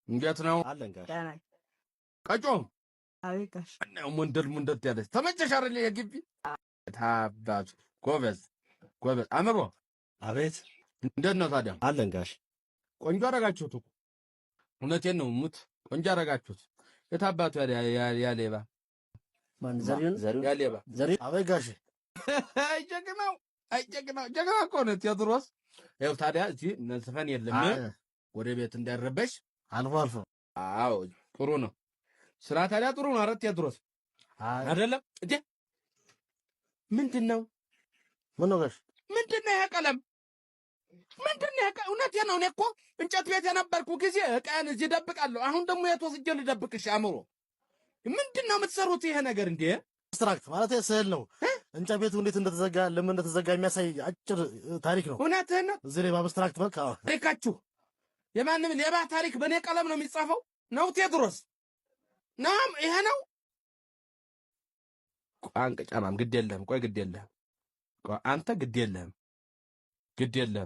እንዴት ነው? አለን ጋሽ። ደህና። ቀጮ። አቤት ጋሽ። ሙንድል ሙንድል ያለች ተመቸሽ አይደል? የግቢ ታባቱ ጎበዝ ጎበዝ። አምሮ። አቤት። እንዴት ነው ታዲያ? አለን ጋሽ። ቆንጆ አደረጋችሁት እኮ፣ እውነቴን ነው። ሙት ቆንጆ አደረጋችሁት። የታባቱ ያ ሌባ? ማን? ዘሪሁን? ያ ሌባ። ዘሪሁን። አቤት ጋሽ። አይ ጀግናው፣ አይ ጀግናው፣ ጀግና እኮ ነው ቴዎድሮስ። ይኸው ታዲያ እዚህ ዘፈን የለም፣ ወደ ቤት እንዳይረበሽ። አልፎ አልፎ። አዎ፣ ጥሩ ነው። ስራ ታዲያ ጥሩ ነው። አረ ቴዎድሮስ፣ አይደለም እንዴ? ምንድን ነው? ምን ነው ጋሽ? ምንድን ነው ይሄ ቀለም? ምንድን ነው ይሄ? እውነቴን ነው። እኔ እኮ እንጨት ቤት የነበርኩ ጊዜ ዕቃዬን እዚህ እደብቃለሁ። አሁን ደግሞ የት ወስጄ ልደብቅሽ? አእምሮ፣ ምንድን ነው የምትሰሩት ይሄ ነገር እንዴ? Abstract ማለት ስዕል ነው። እንጨት ቤቱ እንዴት እንደተዘጋ፣ ለምን እንደተዘጋ የሚያሳይ አጭር ታሪክ ነው። እውነትህን ነው። እዚህ ላይ በ abstract መልክ፣ አዎ። ታሪካችሁ የማንም ሌባ ታሪክ በእኔ ቀለም ነው የሚጻፈው ነው ቴዎድሮስ? ናም ይሄ ነው። አንቅ ጫማም ግድ የለህም። ቆይ፣ ግድ የለህም። ቆይ አንተ ግድ የለህም። ግድ የለህም።